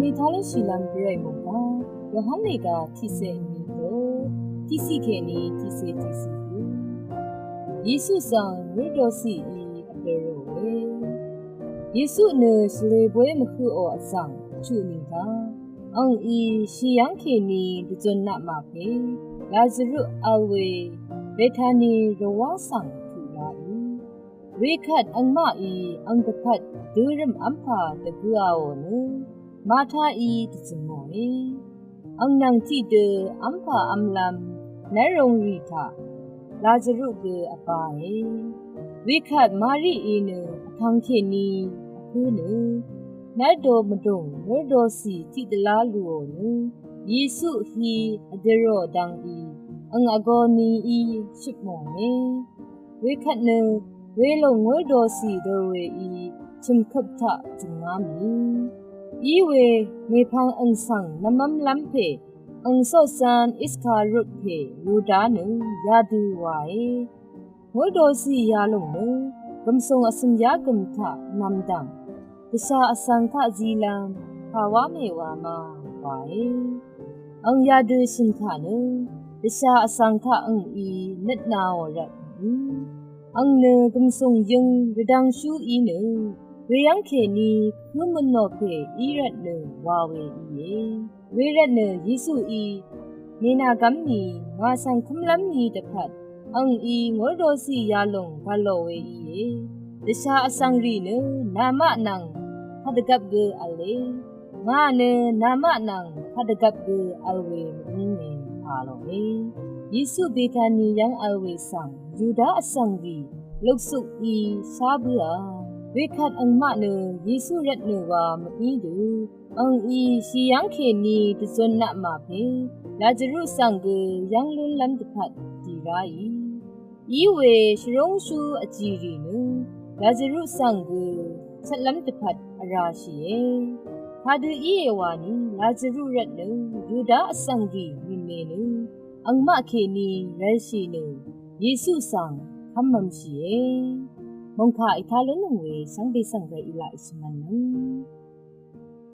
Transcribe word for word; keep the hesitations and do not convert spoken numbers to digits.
Italøn shìlvm bvray mòngkà Yohan lèga tiqsè vní to tiqsì kèní tiqsè tiqsì gø. Yesu svng rørdòsìí vdø̀ròe. Yesu nø shvlē bóy mvhøqò vzv̀ng chuq nìgv̀ng angí shì yv́ng kèní dvzø̀n naq màpè Lazaru vl we Betani rvwá svng tuq ráì. Wekvt angmaqí ang dvpvt dørø̀m v́mpà dvgø̄āò nø Mataí dvzø̀mòe. Ang nvng tiqdø v́mpà v́mlv́m nv́rrūngrì taq Lazaru gø vbāe. Wekvt Marií nø vtvng kèní vpǿ nø nv́rdō mvdùng rørdòsì tiqdvlá lùò nø Yesu hi vdø̀rò dvngí ang vgō nií shøpmòe. Wekvt nø welòng ngórdòsì dor weí chø̀mkøp taq jø̀ngá mì íwe mèpvng ang svng nvmv́mlv́m pè ang coqcv̄n Iskariot pè Yuda nø yadø wae. Ngórdòsì yalòng nø gv̀msùng vsø̀m yá gø̀m taq nv̀mdv̀ng dvshà vsvng taq zilv́m pàwá mèwā ma wae. Ang yadø shø̀n taq nø dvshà vsvng taq angí nøtnāò rvt mì. Ang nø gv̀msùng yøng rvdvngshú í nø weyv́ng kèní kǿ mø̀nò pè í rvt nø wa we íe. Wervt nø Yesuí mènàgv́m ni ngà svng kǿmlv́m ni dvpvt angí ngórdòsì yalòng gv̀lò we íe. Dvshà vsvngrì nø namaq nvng kadvgvp gø v̄le. Ngà nø namaq nvng kadvgvp gø v̄l we mv́ngmè a lòe. Yesu Betani yv́ng v̄l we svng Yuda vsvngrì luksukí shá bǿà. Wekvt angmaq nø Yesu rvt nø wa mví dø angí shì yv́ng kèní dvzø̀n naq màpè Lazaru svng gø yv́ng lúnlv́m dvpvt dì ráì. Íwe shvrúngshú vjìrì nø Lazaru svng gø chvtlv́m dvpvt vrāshìe. Kadø íe wani Lazaru rvt nø Yuda vsvngrì mìme nø angmaq kèní rv̄lshì nø Yesu svng kv́mv̄mshìe. Mòngkà ìtá lúnnøng we shvngbe svng gø ìlaq ìshvmv̄nnøng